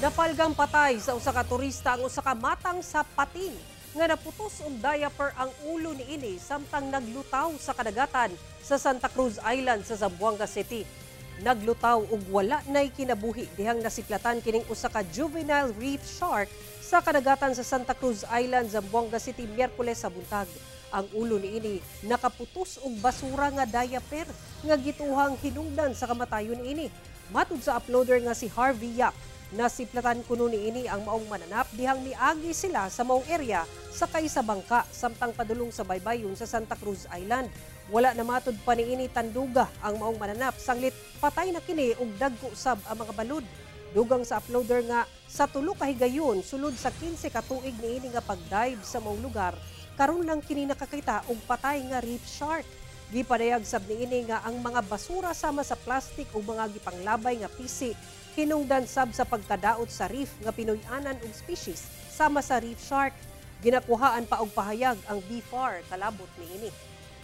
Napalgang patay sa usa ka turista ang usa ka matang sa pating nga naputos og diaper ang ulo niini samtang naglutaw sa kadagatan sa Santa Cruz Island sa Zamboanga City. Naglutaw og wala nay kinabuhi dihang nasiplatan kining usa ka juvenile reef shark sa kadagatan sa Santa Cruz Island, Zamboanga City, Miyerkules sa buntag. Ang ulo niini nakaputos og basura nga diaper nga gituhang hinungdan sa kamatayon niini. Matud sa uploader nga si Harvey Yap, nasiplatan kuno niini ang maong mananap dihang miagi sila sa maong area sakay sa bangka samtang padulong sa baybayon sa Santa Cruz Island. Wala na matud pa niini tanduga ang maong mananap sanglit patay na kini ug dagko sab ang mga balud. Dugang sa uploader nga sa tulo ka higayon sulod sa 15 ka tuig niini nga pagdive sa maong lugar, karon lang kini nakakita og patay nga reef shark. Gipadayag sab niini nga ang mga basura sama sa plastic ug mga gipanglabay nga pisi hinungdan sab sa pagkadaot sa reef nga pinuy-anan og species sama sa reef shark. Ginakuhaan pa og pahayag ang BFAR kalabot niini.